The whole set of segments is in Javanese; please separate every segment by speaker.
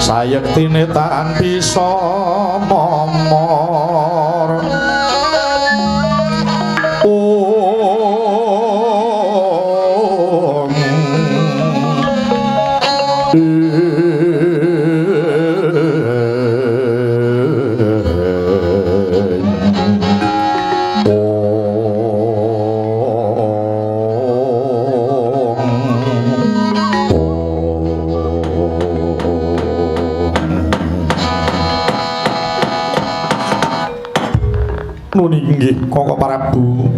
Speaker 1: Sayektine tan bisa momor. Om Inggih Koko Prabu.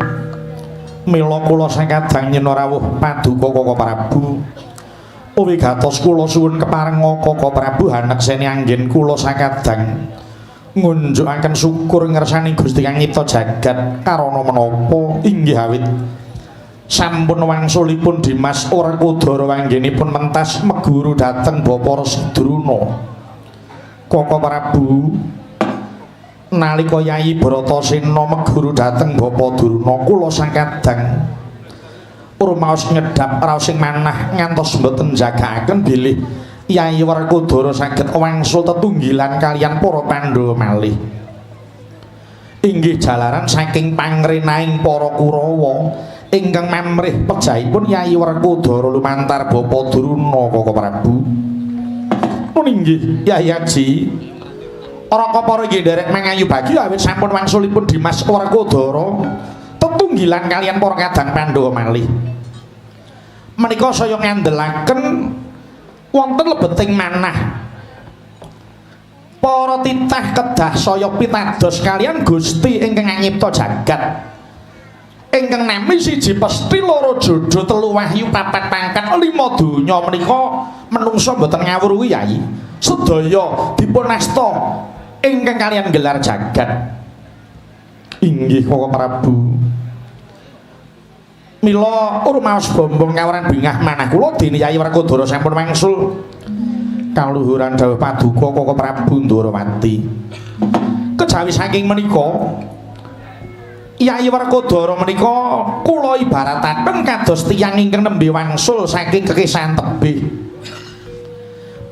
Speaker 1: Mila kula sakadang nyena rawuh paduka Koko Prabu. Wigatos kula suwun keparenga Koko Prabu hanekseni anggen kula sakadang ngunjukaken syukur ngersani Gusti kang nyipta jagat karana menapa inggih awit sampun wangsulipun Dimas Werkudara anggenipun mentas meguru dhateng Bapak Resi Druna. Koko Prabu, nalika Yayi Bratasena meguru dhateng Bapa Durna, kula sakadang rumaos ngedhap raos sing manah ngantos mboten jagaaken bilih Yayi Werkudara saged wangsul tetunggilan kaliyan para Pandhawa malih. Inggih jalaran saking pangrenaing para Kurawa ingkang mamrih pejahipun Yayi Werkudara lumantar Bapa Durna. Koko Prabu. Nun inggih Yayi Aji. Raka para inggih nderek mangayu bagya awit sampun wangsulipun Dimas Werkudara tetunggilan kaliyan para kadang Pandhawa malih. Menika saya ngandelaken wonten lebeting manah para titah kedah saya pitados kaliyan Gusti ingkang nyipta jagat. Ingkang nami siji pesti loro jodo telu wahyu papat pangkat lima donya menika menungsa mboten ngawruhi Yai. Sedaya dipun asta ingkang kaliyan gelar jagat. Inggih Koko Prabu. Mila rumaos bombong kawran bingah manah kula dene Yayi Werkudara sampun wangsul kaluhuran dawuh paduka Koko Prabu Ndorowati. Kejawi saking menika Yayi Werkudara menika kula ibarataken kados tiyang ingkang nembe wangsul saking kekisahan tebih.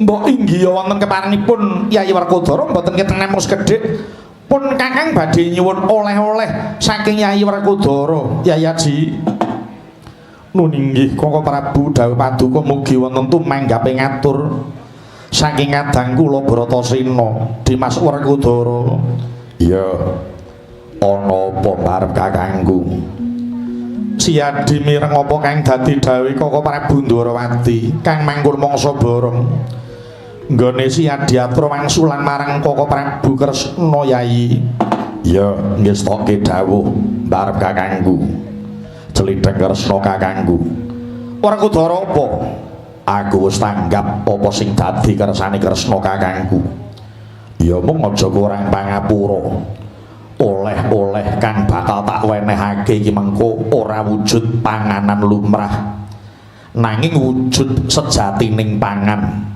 Speaker 1: Mbok inggih wonten keparengipun Yayi Werkudara mboten keteng namung sekedhik pun kakang badhe nyuwun oleh-oleh saking Yayi Werkudara. Yayi Aji. Nun inggih Koko Prabu dawuh paduka mugi wonten tumanggape ngatur saking kadang kula Bratasena Dimas Werkudara. Iya. Ana apa barep kakangku? Siyadi mireng apa kang dadi dawuhe Koko Prabu Ndorowati kang mangkur mangsa bareng. Nggone Siyadi atur wangsulan marang Koko Prabu Kresna Yayi. Iya, ngestoke dawuh barep kakangku. Celitheng Kresna kakangku. Werkudara apa? Aku wis tanggap apa sing dadi kersane Kresna kakangku. Ya mung aja kurang pangapura. Oleh-oleh kang bakal tak wenehake iki mengko ora wujud panganan lumrah, nanging wujud sejatining pangan.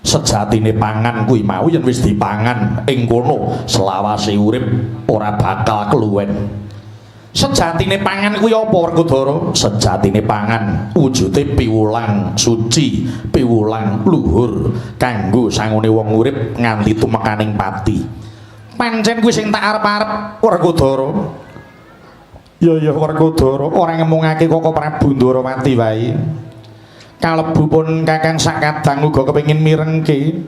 Speaker 1: Sejatine pangan kuwi mau yen wis dipangan ing kono selawase urip ora bakal keluwen. Sejatine pangan kuwi apa Werkudara? Sejatine pangan wujude piwulang suci, piwulang luhur kanggo sangune wong urip nganti tumekaning pati. Pancen kuwi sing tak arep-arep Werkudara. Ya ya Werkudara ora ngemungake Koko Prabu Ndorowati wae. Kalebu pun kakang sakadang uga kepengin mirengke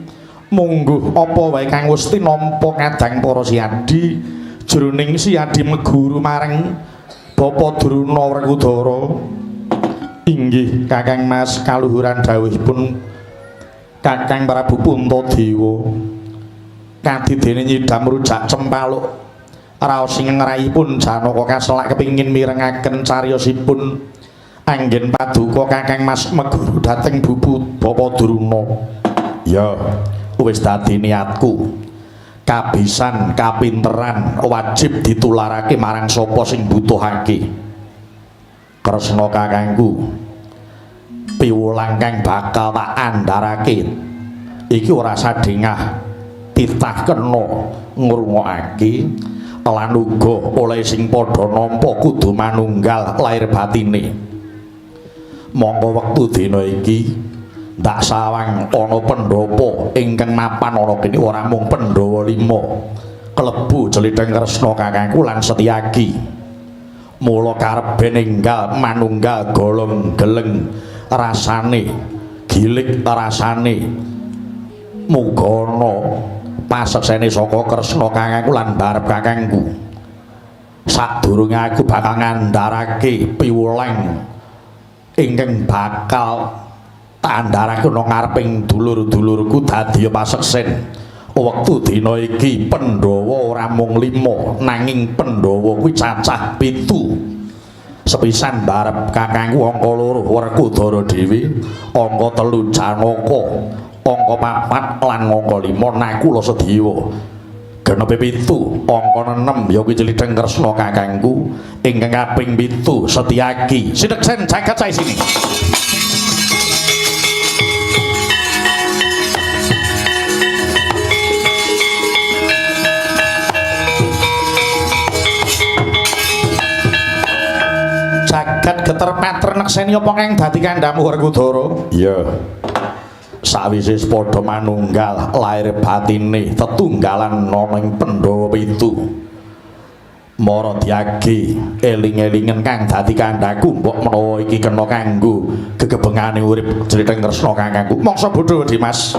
Speaker 1: mungguh apa wae kang wis tinampa kadang para Siyadi jroning Siyadi meguru marang Bapa Druna Werkudara. Inggih Kakang Mas, kaluhuran dawuhipun Kakang Prabu Puntadewa. Kadidene nyidam rujak cempaluk raos ing ngrayipun Janaka kaselak kepingin mirengaken cariyosipun anggen paduka Kakang Mas meguru dhateng bubu Bapa Druna. Ya wis dadi niatku. Kabisan kapinteran wajib ditularake marang sapa sing butuhake. Kresna kakangku, piwulang kang bakal tak andharake iki ora sadengah titah kena ngrungokake lan uga oleh sing padha nampa kudu manunggal lair batine. Mongko wektu dina iki Ndak sawang ana Pandhawa ingkang mapan ana kene ora mung Pandhawa 5. Klebu Jlitheng Kresna kakangku lan Setyaki. Mula karepe ninggal manunggal golong geleng rasane, gilik rasane. Muga ana paseksene saka Kresna kakangku lan barep kakangku. Sadurunge aku bakal ngandharake piwulang ingkang bakal tak andharake ana ngareping dulur-dulurku dadi paseksen. Wektu dina iki Pandhawa ora mung 5 nanging Pandhawa kuwi cacah 7. Sepisan barep kakangku angka 2 Werkudara dhewe, angka 3 Janaka, angka 4 lan angka 5 Nakula Sadewa. Genepe 7, angka 6 ya kuwi Jlitheng Kresna kakangku, ingkang kaping 7 Setyaki. Sineksen jagat saisine. Jagat geter pater nekseni apa kang dadi kandhamu Werkudara? Iya. Sawise padha manunggal lair batine tetunggalan ana ing Pandhawa 7. Mara diage eling-elingen kang dadi kandhaku mbok menawa iki kena kanggo gegebengane urip Jlitheng Kresna kakangku. Mangsa bodho Dimas.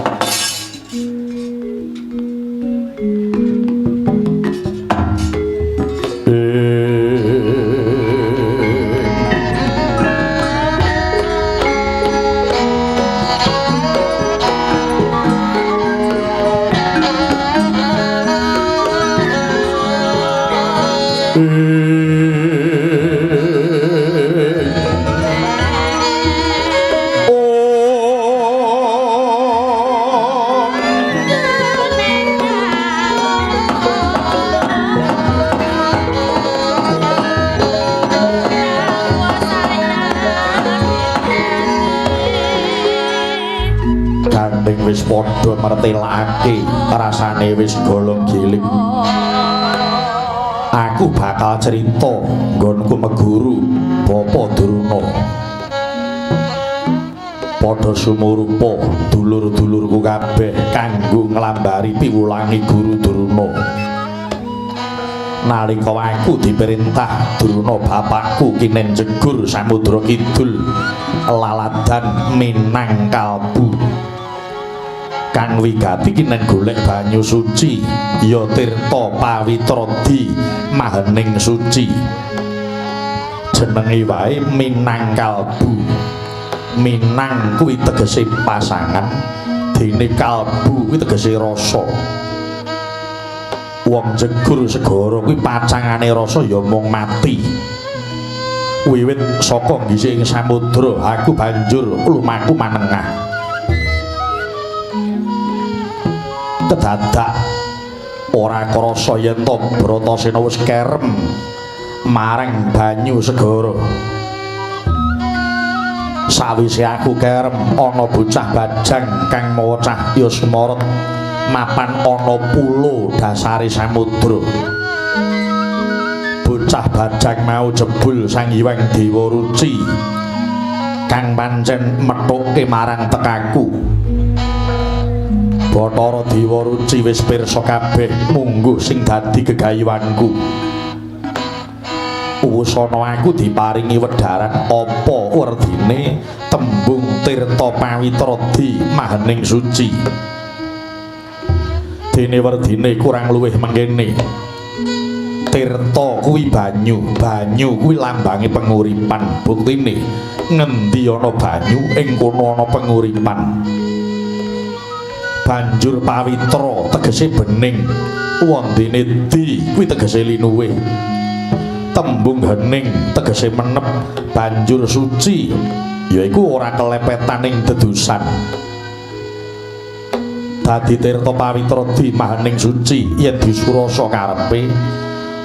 Speaker 1: Wis padha mertelakake rasane wis golong giling. Aku bakal cerita nggonku meguru Bapa Durna. Padha sumurupa dulur-dulurku kabeh kanggo nglambari piwulangi Guru Durna. Nalika aku diperintah Durna bapakku kinen jegur samudra kidul laladan Minangkalbu. Kang wigati kinen golek banyu suci ya tirta pawitradi mahening suci. Jenenge wae Minangkalbu. Minang kuwi tegese pasangan, dene kalbu kuwi tegese rasa. Wong jegur segara kuwi pacangane rasa ya mung mati. Wiwit saka ngisih ing samudra aku banjur lumaku manengah. Kedadak ora krasa yen to Bratasena wis kerem marang banyu segara. Sawise aku kerem ana bocah bajang kang mawa cahya sumorot mapan ana pulo dasare samudra. Bocah bajang mau jebul Sang Hyang Dewa Ruci kang pancen methuke marang tekaku. Bathara Dewa Ruci wis pirsa kabeh mungguh sing dadi gegayuhanku. Wusana aku diparingi wedharan apa werdine tembung tirta pawitradi mahening suci. Dene werdine kurang luwih mengkene. Tirta kuwi banyu, banyu kuwi lambange penguripan. Buktine ngendi ana banyu ing kono ana penguripan. Banjur pawitra tegese bening, wondene di kuwi tegese linuwih. Tembung hening tegese menep, banjur suci yaiku ora kelepetan ing dedusan. Dadi tirta pawitra di mahening suci yen disurasa karepe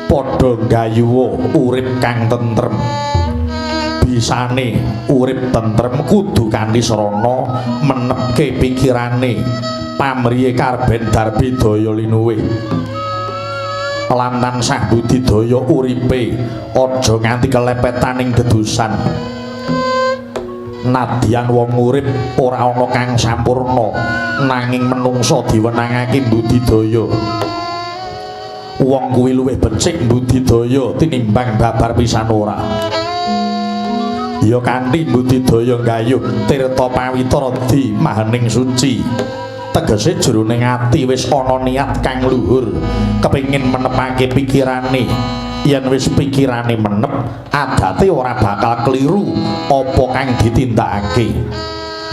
Speaker 1: padha nggayuwa urip kang tentrem. Bisane urip tentrem kudu kanthi srana menepke pikirane pamriye karben darbi daya linuwih. Lan tansah budidaya uripe aja nganti kelepetan ing dedusan. Nadyan wong urip ora ana kang sampurna, nanging menungsa diwenangake budidaya. Wong kuwi luwih becik budidaya tinimbang babar pisan ora. Ya kanthi budidaya nggayuh tirta pawitra di mahening suci. Tegese jroning ati wis ana niat kang luhur, kepengin menepake pikirane. Yen wis pikirane menep, adate ora bakal keliru apa kang ditindakake.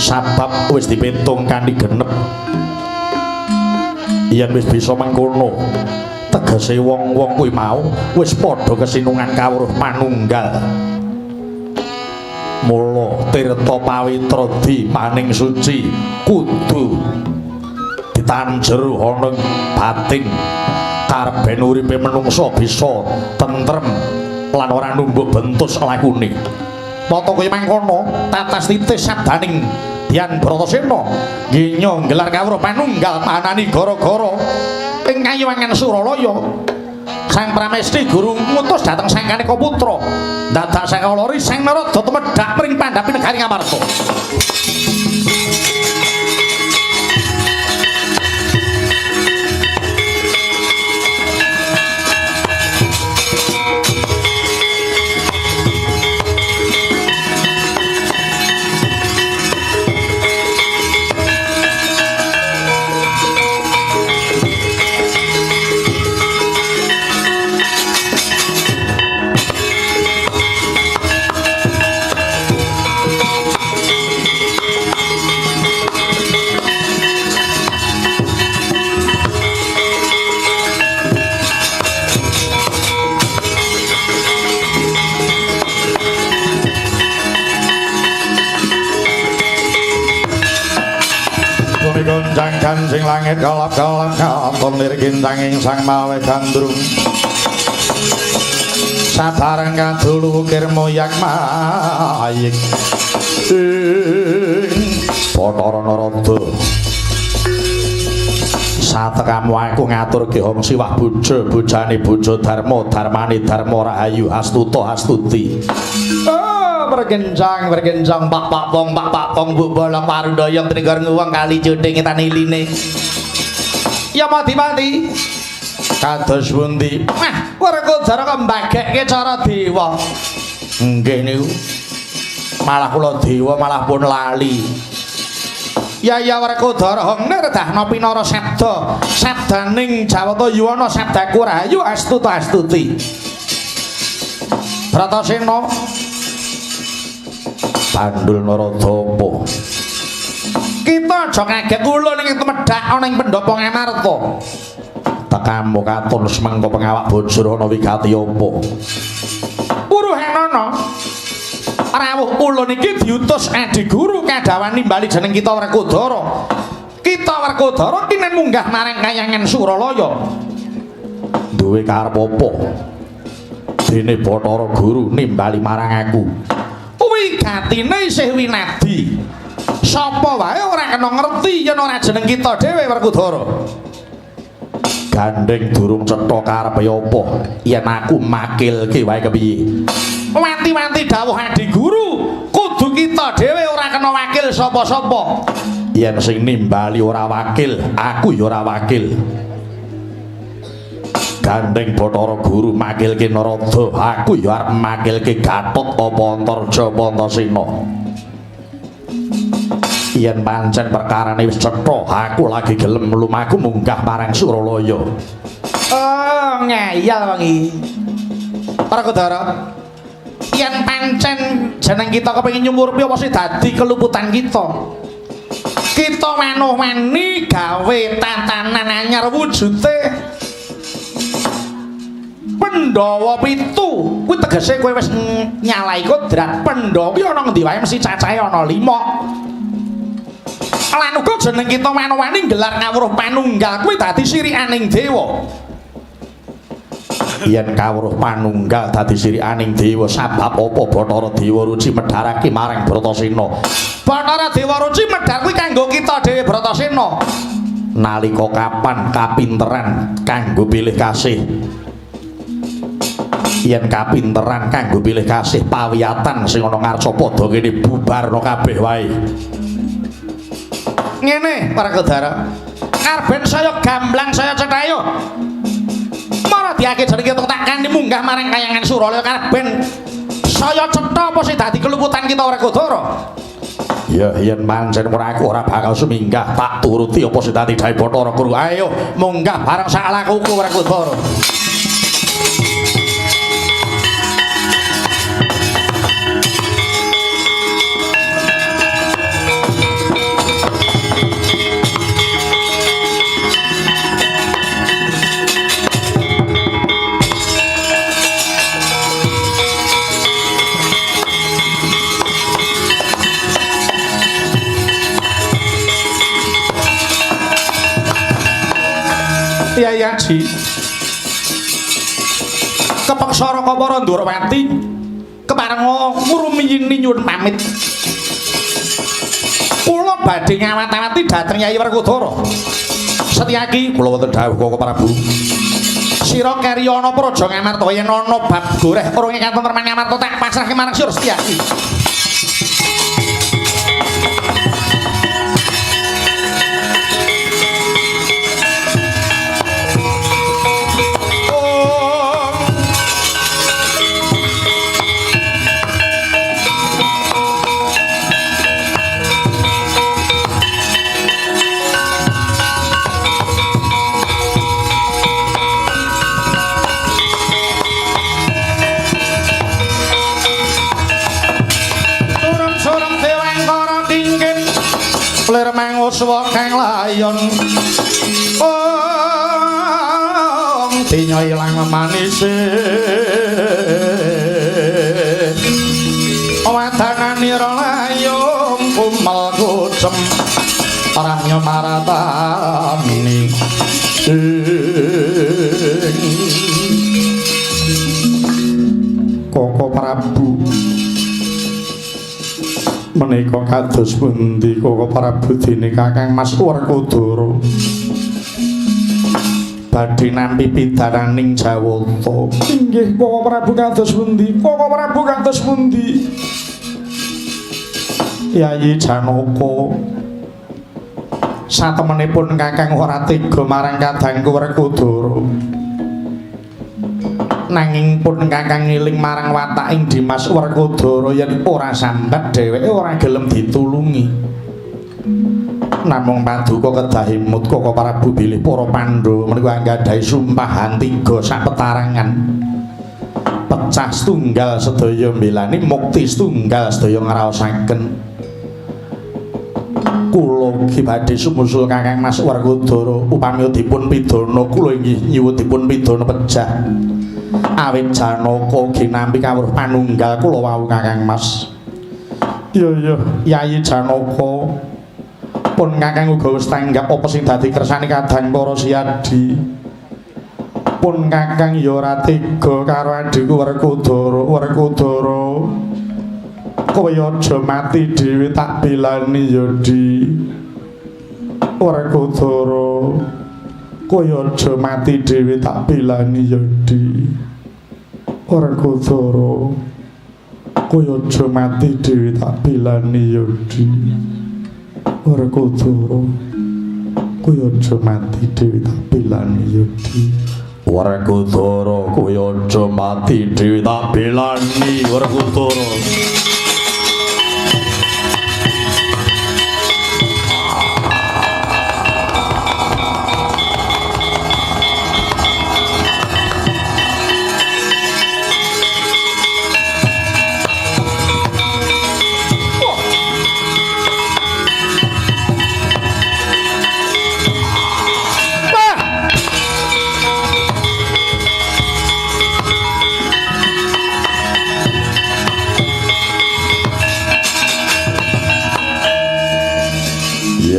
Speaker 1: Sabab wis dipitung kanthi genep. Yen wis bisa mengkono, tegese wong-wong kuwi mau wis padha kesinungan kawruh manunggal. Mula tirta pawitra di maning suci kudu ditanjer ana batin. Karben uripe menungsa bisa tentrem lan ora numbuk bentus lakune. Tata kaya mangkono tatas titis sabdaning Dian Bratasena nginya nggelar kawruh panunggal manani gara-gara ing kayiwangan Suralaya. Sang Pramesti guru ngutus dhateng Sang Kaneka Putra. Dadak Sang Kalori Sang Narada tumedhak mring pandhapi negari Ngamarta. Gonjang kancing langit kalap-kalap katon lir kintanging sang mawe gandrung sabareng kadulu ukir moyak mayik ing Bathara Narada. Satekamu aku ngaturke hong siwah bojo bojane bojo dharma dharmane dharma rahayu astuta astuti.
Speaker 2: Bergencang bergencang pak pak pong pak pak pong bu bolong warundoyong tringgor nguwong kali jodeng etan iline. Ya mati-mati
Speaker 1: kados pundi?
Speaker 2: Wah, Werkudara kok mbagekke cara dewa.
Speaker 1: Nggih niku. Malah kula dewa malah pun lali.
Speaker 2: Ya ya Werkudara hong nirdahna pinara sabda. Sabdaning Jawata Yuwana sabdaku rahayu astuta astuti. Bratasena
Speaker 1: Pandul Narada apa?
Speaker 2: Kita aja kaget kula ning tumedhak ana ing pendhapa Ngamarta.
Speaker 1: Tekamu katon semengko pengawak bojor ana wigati apa?
Speaker 2: Puruhanana. Rawuh ulun iki diutus Adi Guru kadhawan nimbali jeneng kita Werkudara. Kita Werkudara kinen munggah marang kayangan Suralaya.
Speaker 1: Duwe karep apa? Dene Bathara Guru nimbali marang aku.
Speaker 2: Wigatine isih winadi. Sapa wae ora kena ngerti yen ora jeneng kita dhewe Werkudara.
Speaker 1: Gandeng durung cetha karepe apa? Yen aku makilke wae kepiye?
Speaker 2: Wanti-wanti dawuh Adi Guru, kudu kita dhewe ora kena wakil sapa-sapa.
Speaker 1: Yen sing nimbali ora wakil, aku ya ora wakil. Gandeng Bathara Guru makilke Narada, aku ya arep makilke Gatot apa Antarja apa Antasena. Yen pancen perkarane wis cetha, aku lagi gelem lumaku munggah marang Suralaya.
Speaker 2: Oh, ngeyel wong iki. Werkudara, yen pancen jeneng kita kepengin nyumurpi apa sih dadi keluputan kita? Kita wanuh-wani gawe tatanan anyar wujute Pandhawa 7. Kuwi tegese kowe wis nyalai kodrat. Pandhawa kuwi ana ngendi wae mesti cacahe ana 5. Lan uga jeneng kita wani-wani nggelar ngawruh panunggal kuwi dadi sirikaning dewa.
Speaker 1: Yen kawruh panunggal dadi sirikaning dewa, sabab apa Bathara Dewa Ruci medharake marang Bratasena?
Speaker 2: Bathara Dewa Ruci medhar kuwi kanggo kita dhewe Bratasena.
Speaker 1: Nalika kapan kapinteran kanggo pilih kasih? Yen kapinteran kanggo pilih kasih pawiyatan sing ana ngarsa padha kene bubarna kabeh wae. Ngene Werkudara, karben saya gamblang saya cetha. Mara diake jenenge tak kanthi munggah marang kayangan Suralaya karben saya cetha apa sing dadi keluputan kita Werkudara. Ya yen pancen ora aku ora bakal suminggah tak turuti apa sing dadi dawuh Bathara Guru. Ayo munggah bareng sak lakuku Werkudara. Kyai Aji kepeksa Raka para Ndorowati keparenga ngurumiyini nyuwun pamit. Kula badhe ngawat-awati dhateng Kyai Werkudara. Setyaki kula wonten dawuh Koko Prabu. Sira keri ana praja Ngamarta yen ana bab goreh urunge katentreman Ngamarta tak pasrahke marang sira Setyaki. Lir manguswa kang layon ong dinya ilang manise wadanganira layung kumel kucem ranya maratani Koko Prabu menika kados pundi Koko Prabu dene Kakang Mas Werkudara badhe nampi pidananing Jawata. Inggih Koko Prabu kados pundi? Koko Prabu kados pundi? Yayi Janaka satemenipun Kakang ora tega marang kadangku Werkudara. Nanging pun Kakang ngiling marang wataking Dimas Werkudara yen ora sambat dheweke ora gelem ditulungi. Namung paduka kedah imut Koko Prabu bilih para Pandhawa menika anggadhahi sumpahan tiga sapetarangan. Pecah setunggal sedaya mbelani mukti setunggal sedaya ngraosaken. Kula ugi badhe sumusul Kakang Mas Werkudara upami dipun pidana kula inggih nyuwun dipun pidana pejah. Awit Janaka ugi nampi kawruh panunggal kula wau Kakang Mas. Iya iya Yayi Janaka pun Kakang uga wis tanggap apa sing dadi kersane kadang para siadi. Pun Kakang ya ora tega karo adhiku Werkudara. Werkudara kowe aja mati dhewe tak belani ya Di. Werkudara kowe aja mati dhewe tak belani ya Di. Werkudara kowe aja mati dhewe tak belani ya Di. Werkudara kowe aja mati dhewe tak belani ya Di. Werkudara kowe aja mati dhewe tak belani Werkudara.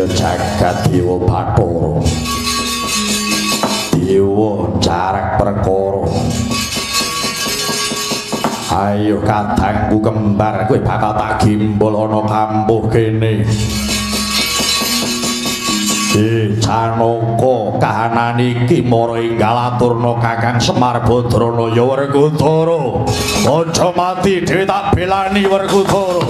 Speaker 1: Jagat Dewa Bathara Dewa jarak perkara. Ayo kadangku kembar kowe bakal tak gimbal ana kampuh kene. Janaka kahanan iki mara enggal aturna Kakang Semar Badranaya Werkudara. Aja mati dhewe tak belani Werkudara.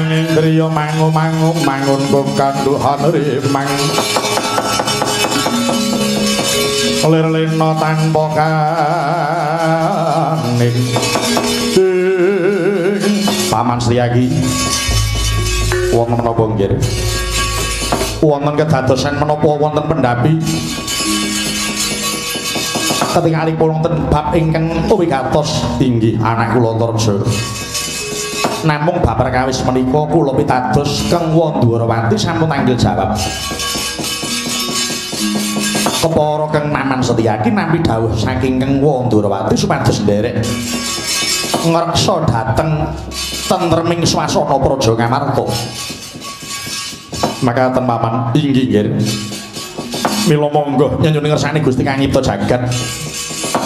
Speaker 1: Indriya mangu-mangu mangun kangduhan rimang lir-lena tanpa kanin. Paman Sriyaki wonten menapa nggih? Wonten kedadosan menapa wonten pendhapi ketingalipun wonten bab ingkang wigatos inggih anak kula Antarja. Namung bab perkawis menika kula pitados Keng Wandrawati sampun tanggel jawab. Kepara Keng Maman Setyaki nampi dawuh saking Keng Wandrawati supados nderek ngreksa dhateng tentreming swasana Praja Ngamarta. Makaten Paman, inggih nggih. Mila monggo nyenyuning ngersane Gusti kang nyipta jagat.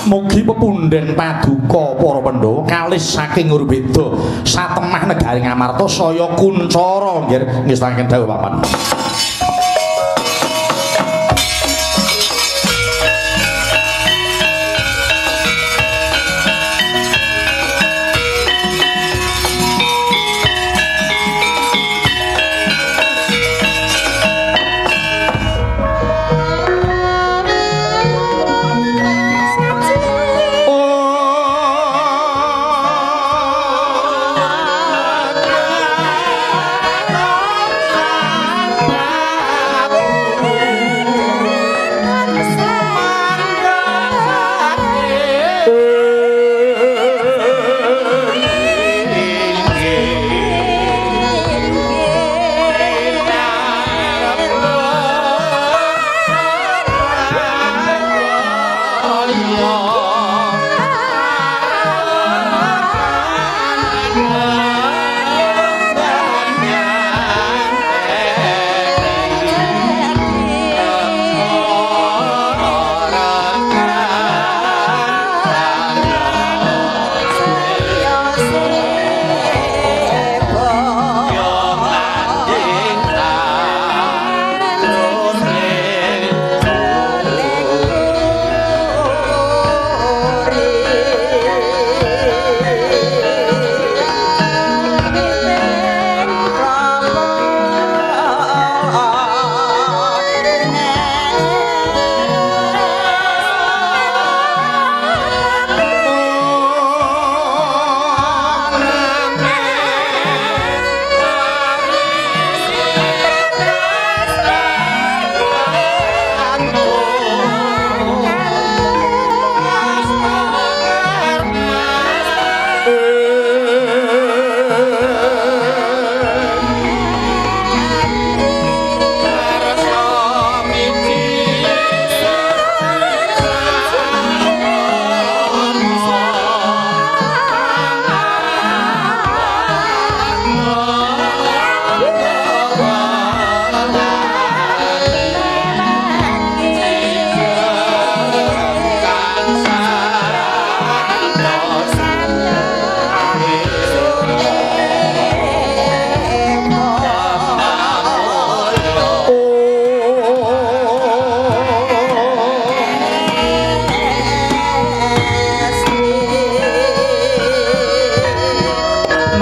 Speaker 1: Mugi pepundhen paduka para Pandhawa kalis saking Urbeda satemah negari Ngamarta saya kuncara nggih ngestaken dawuh Paman.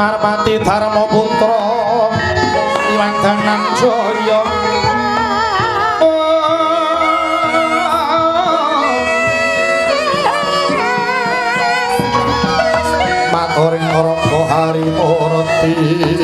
Speaker 1: Narpati Dharma Putra Iwang Dananjaya. Maturing Raga Harimurti.